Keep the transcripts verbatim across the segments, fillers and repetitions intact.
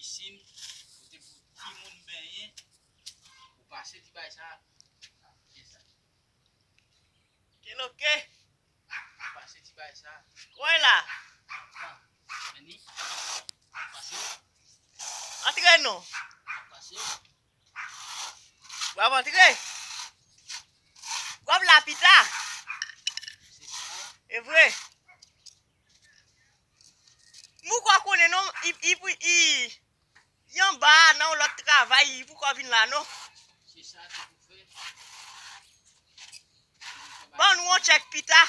Pisin, kote pou timoun benyen, ou pase ti bagay sa, e sa. Ke loke? Ou pase ti bagay sa. Woy la. Pran. Vini. Pase. Antre non. Pase. W ap antre. W ap la pita. Se sa. E vre. M poko konnen non, i, i, i, i anba a nan yon lòt travay, i poko vin la non. Se sa ki pou fè. Ban nou yon tchèk pita.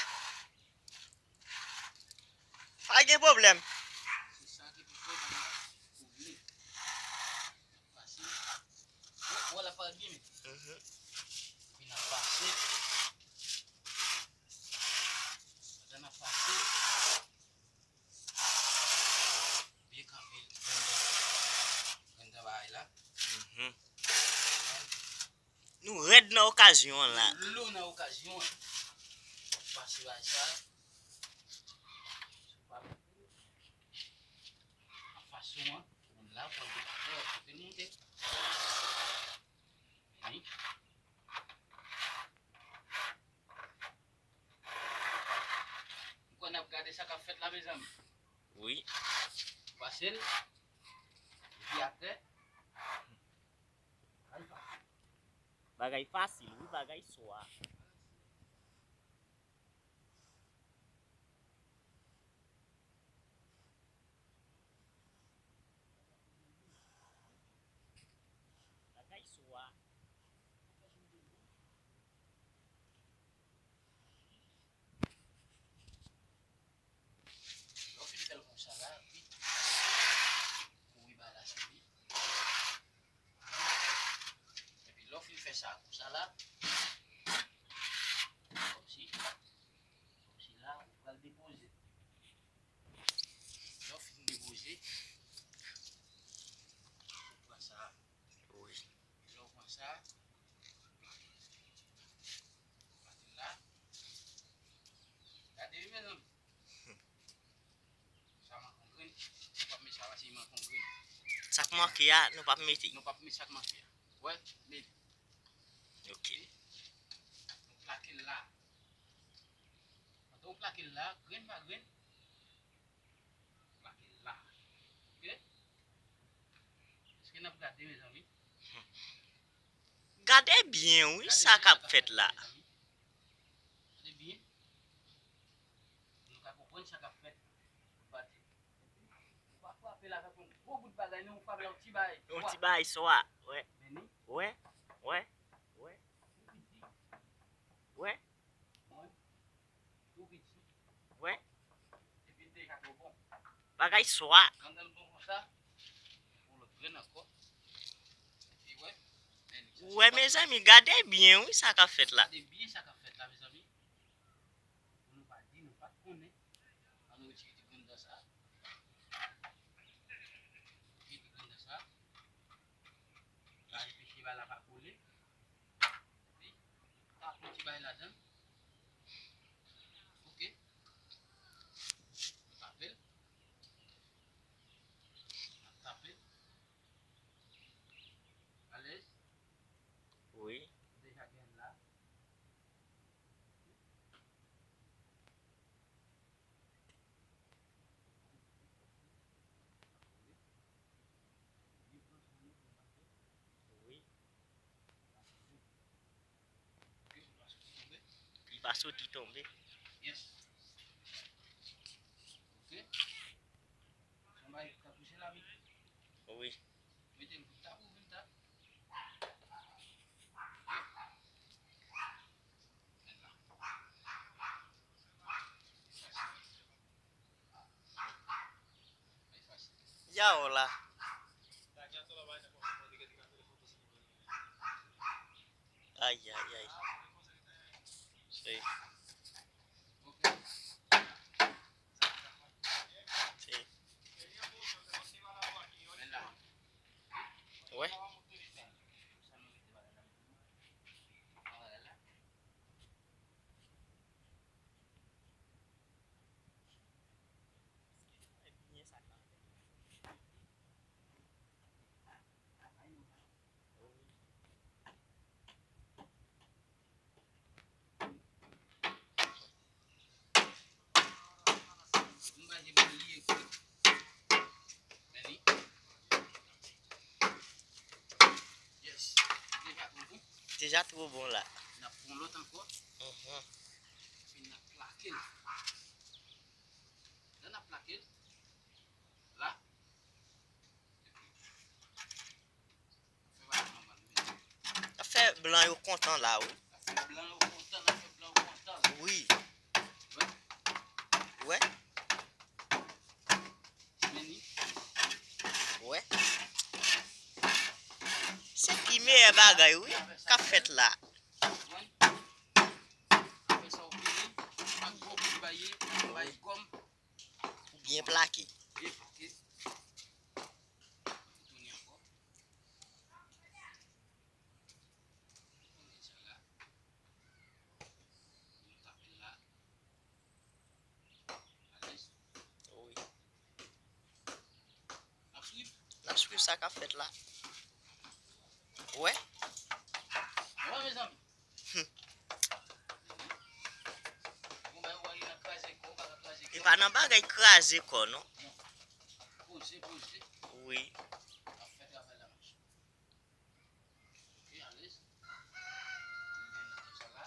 Pa gen pwoblèm. Se sa ki pou fè, ban nou kouvri. Pase. Wè, wè la pa byen, men. Mhm. Epi n ap pase. Pandan n ap pase, byen kanpe, grenn, grenn bagay la. Mhm. Nou rèd nan okazyon an la. Lo nan okazyon an. Pase bagay sa. Fason an, moun la, pran de kote, kote l monte. Vini. M kwè n ap gade sa k ap fèt la, mezanmi. Wi. Pase l. Epi atè. Bagay fasil, wi, bagay swa. Bagay swa. Lè w fin fè l konsa la, epi kouri ba la sou li. Epi lè w fin fè sa konsa la, kòmsi, kòmsi la, ou pral depoze. Lè w fin depoze, ou pran sa. Wi. Lè w pran sa, pati la. Gade wi, mezanmi. Sa manke yon grenn. Nou p ap met sa, paske li manke yon grenn. Sa k manke a, nou p ap mete. Nou p ap met sa k manke a. Wè, men. Ok. Nou plake l la. Pandan w plake l la, grenn pa grenn, plake l la. Ok? Èske n ap gade, mezanmi? Gade byen, wi, sa k ap fèt la. Gade byen. Pou nou ka konprann sa k ap fèt. Ou pa di, ou pa frape l avèk yon gwo bout bagay, non, ou frape l yon ti bagay. Yon ti bagay swa, wè. Vini. Wè, wè, wè. Tou piti. Wè. Tou piti. Wè. Epi l deja twò bon. Bagay swa. Pandan l bon konsa, yon lòt grenn ankò. Epi wè. Men li sa. Wè, mezanmi, gade byen, wi, sa k ap fèt la. Gade byen sa k ap fèt la, mezanmi. Pou nou pa di, nou pa t konnen. Ann nou retire ti grenn dan sa. Retire ti grenn dan sa. Ka anpeche bagay la pa kole. Epi, tape yon ti bagay ladan. Ok. Tape l. Tape l. Alèz. Wi. Deja gen la. Wi. Li pa soti tonbe. Yes. Ok. Son bagay ki ka touche la, wi. Wi. Mete l pou ta pou vin ta. Yaw la. Ay, ay, ay. Sey. Sey. Wè. Lage bòl li ekri. Men li. Yes. Deja bon, wi. Deja twò bon la. N ap pran lòt ankò. Mhm. Epi n ap plake l. Lè n ap plake l, la. N ap fè blan yo kontan la, wi. N ap fè blan yo kontan, n ap fè blan yo kontan. Wi. Wè. Wè. Men li. Wè. Se pi meyè bagay, wi, k ap fèt la. Konprann? Apre sa, ou vini, ak gwo kout baye, bay gòm. Pou byen plake. Byen plake. Tounen ankò. Tounen sa la. Nou tape l la. Alèz. Wi. N ap swiv. N ap swiv sa k ap fèt la. Wè. Wè, mezanmi. Bon, bagay ou wè, li nan kraze kò, ou pa ka kraze kò. E pa nan bagay kraze kò, non. Non. Poze, poze. Wi. N ap fè travay la, monchè. Ok, alèz. Ou gen nan sa la.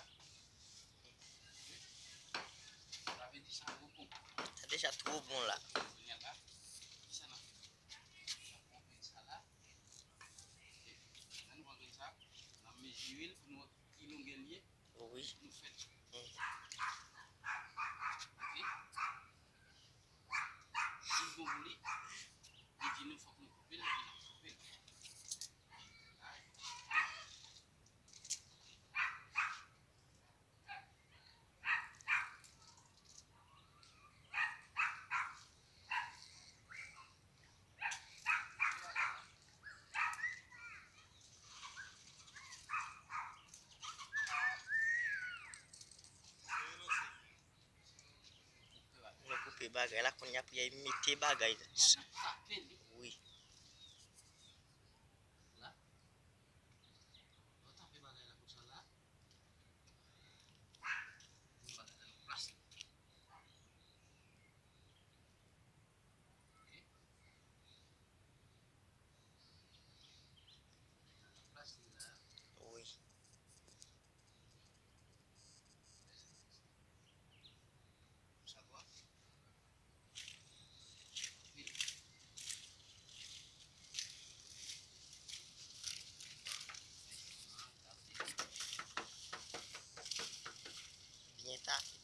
Sa vle di sa bon pou ou. Sa deja twò bon la. Kounye a la, kisa n ap fè? N ap pran grenn sa la. Ok. Lè nou pran grenn sa, n ap mezire l pou nou wè ki longè l ye. Wi. Pou nou fè l. Mm. Ok. Si l bon pou li, li di nou fòk nou koupe l, epi n ap koupe l. Nou koupe bagay la, kounye a pou y al mete bagay. Wi. Wi. Byen tape.